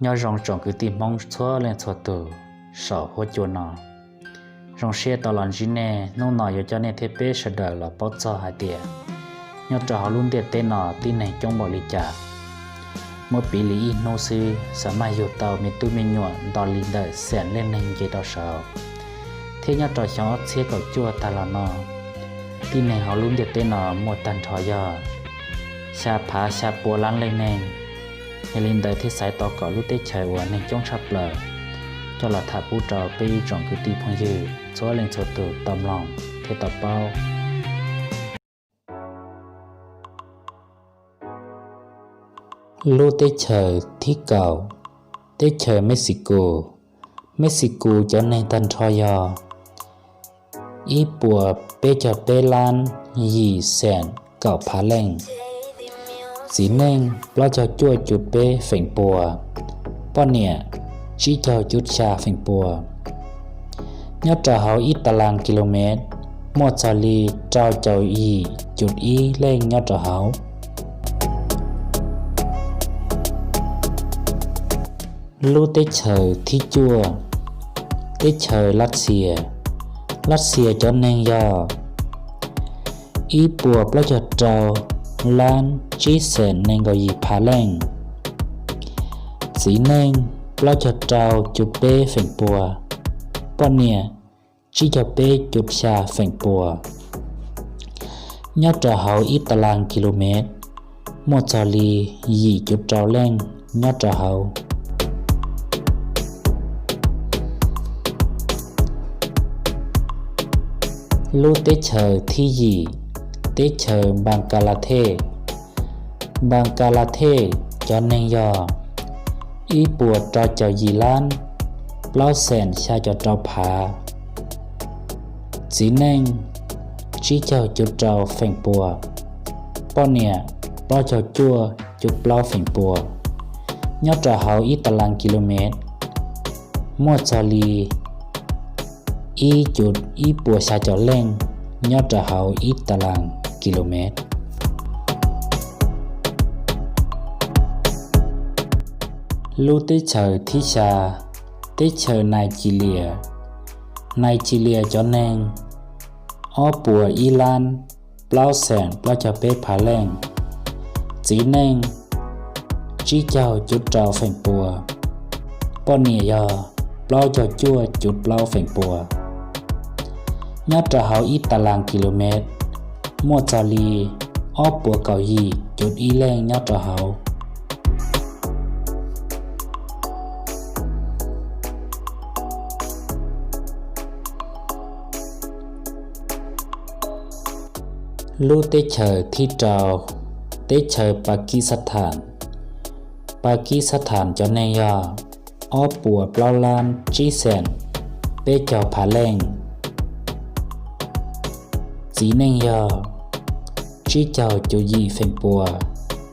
Nyob zoo tsoom kwv tij Hmoob txhua leej txhua tus saum huab cua no. Zoo siab tau los ntsib nej, hnub no yuav coj nej thiab peb sawv daws los paub txog hais tias nyob rau hauv lub ntiaj teb no tib neeg coob npaum li cas. Muab piv li ib hnub xwb, xam maj yug tau me tub me nyuam nto li ntawm xees leej neeg nce rau saud, thiab nyob rau xyoo ob txhiab kaum cuaj tag los no, tib neeg hauv lub ntiaj teb no muaj tag nrho yog xya phav xya pua lab leej neeg. Yog li ntawd thiaj xaiv tau kaum lub teb chaws uas neeg coob tshaj plaws coj los tham pub rau peb ib tsoom kwv tij phooj ywg txhua leej txhua tus tau mloog thiab tau paub. Lub teb chaws thib kaum, teb chaws Mexicus. Mexicus cov neeg tag nrho yog ib puas peb caug peb lab yim xees kaum phav leej, txiv neej plaub caug cuaj cum peb feem pua, poj niam tsib caug cum xya feem pua. Nyob rau hauv ib tas las kis lus mev muaj txog li rau caum yim cum ib leej nyob rau hauv. Lub teb chaws thib cuaj, teb chaws Lav Xias. Lav Xias cov neeg yog ib puas plaub caug rau lab tsib xees nees nkaum yim phav leej, txiv neej plaub caug rau cum peb feem pua, poj niam tsib caug peb cum xya feem pua. Nyob rau hauv ib tas las kis lus mev muaj txog li yim cum rau leej nyob rau hauv. Lub teb chaws thib yim, teb chaws Npas Kas Las Thej. Npas Kas Las Thej cov neeg yog ib puas rau caum yim lab plaub xees xya caum rau phav, txiv neej tsib caug cum rau feem pua, poj niam plaub caug cuaj cum plaub feem pua. Nyob rau hauv ib tas las kis lus mev muaj txog li ib cum ib puas xya caum leej nyob rau hauv ib tas las kis lus mev. Lub teb chaws thib xya, teb chaws Nais Cis Lias. Nais Cis Lias cov neeg ob puas ib lab plaub xees plaub caug peb phav leej, txiv neej tsib caug cum rau feem pua, poj niam yog plaub caug cuaj cum plaub feem pua. Nyob rau hauv ib tas las kis lus mev muaj txog li ob puas kaum yim cum ib leej nyob rau hauv. Lub teb chaws thib rau, teb chaws Pas Kis Xas Thas. Pas Kis Xas Thas cov neeg yog ob puas plaub lab tsib xees peb caug phav leej, txiv neej yog tsib caug cum yim feem pua,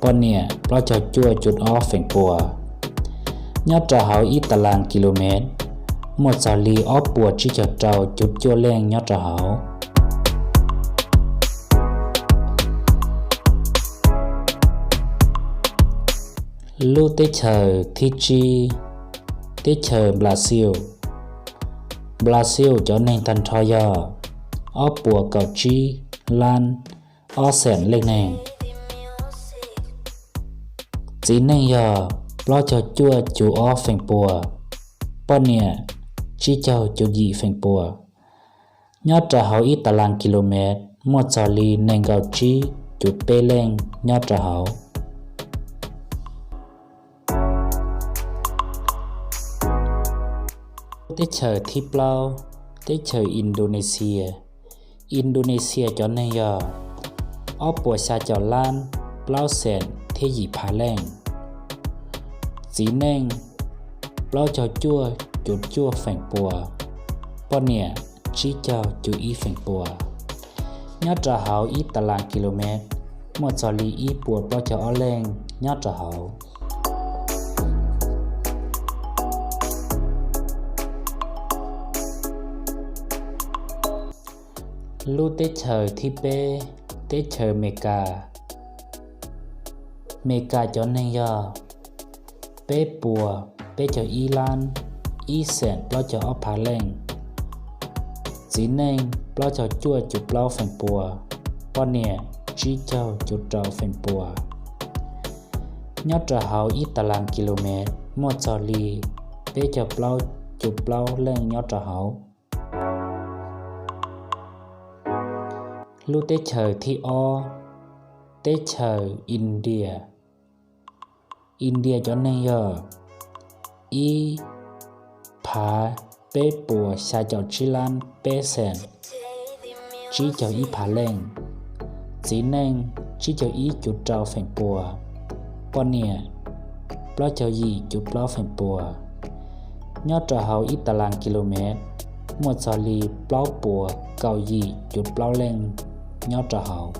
poj niam plaub caug cuaj cum ob feem pua. Nyob rau hauv ib tas las kis lus mev muaj txog li ob puas tsib caug rau cum cuaj leej nyob rau hauv. Lub teb chaws thib tsib, teb chaws Nplas Xius. Nplas Xius cov neeg tag nrho yog ob puas kaum tsib lab ob xees leej neeg, txiv neej yog plaub caug cuaj cum ob feem pua, poj niam tsib caug cum yim feem pua. Nyob rau hauv ib tas las kis lus mev muaj txog li nees nkaum tsib cum peb leej nyob rau hauv. Teb chaws thib plaub, teb chaws Indonesia. Indonesia cov neeg yog ob puas xya caum lab plaub xees thiab yim phav leej, txiv neej plaub caug cuaj cum cuaj feem pua, poj niam tsib caug cum ib feem pua. Nyob rau hauv ib tas las kis lus mev muaj txog li ib puas plaub caug ob leej nyob rau hauv. Lub teb chaws thib peb, teb chaws Mes Kas. Mes Kas cov neeg yog peb puas peb caug ib lab ib xees plaub caug ob phav leej, txiv neej plaub caug cuaj cuv plaub feem pua, poj niam tsib caug cuv rau feem pua. Nyob rau hauv ib tas las kis lus mev muaj txog li peb caug plaub cuv plaub leej nyob rau hauv. Lub teb chaws thib ob, teb chaws India. India cov neeg yog ib phav peb puas xya caum tsib lab peb xees tsib caug ib phav leej, txiv neej tsib caug ib cuv rau feem pua, poj niam plaub caug yim cuv plaub feem pua. Nyob rau hauv ib tas las kis lus mev muaj txog li plaub puas kaum yim cuv plaub leej nyob rau hauv.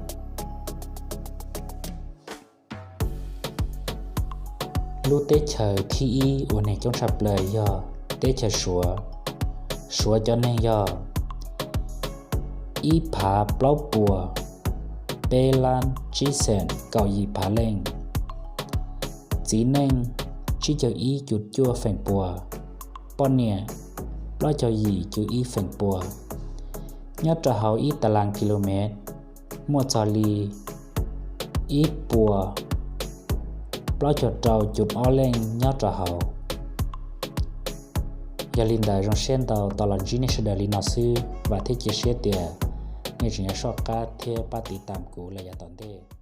Lub teb chaws thib ib uas neeg coob tshaj plaws yog teb chaws Suav. Suav cov neeg yog ib phav plaub puas peb lab tsib xees kaum yim phav leej, txiv neej tsib caug ib cuv cuaj feem pua, poj niam plaub caug yim cuv ib feem pua. Nyob rau hauv ib tas las kis lus mev muaj txog li ib puas plaub caug rau cuv ob leej nyob rau hauv. Yog li ntawd zoo siab ntau tau los ntsib nej sawv daws li no xwb, vam thiab cia siab tias nej tseem yuav soj qab thiab pab tiv tam kuv los yav tom ntej.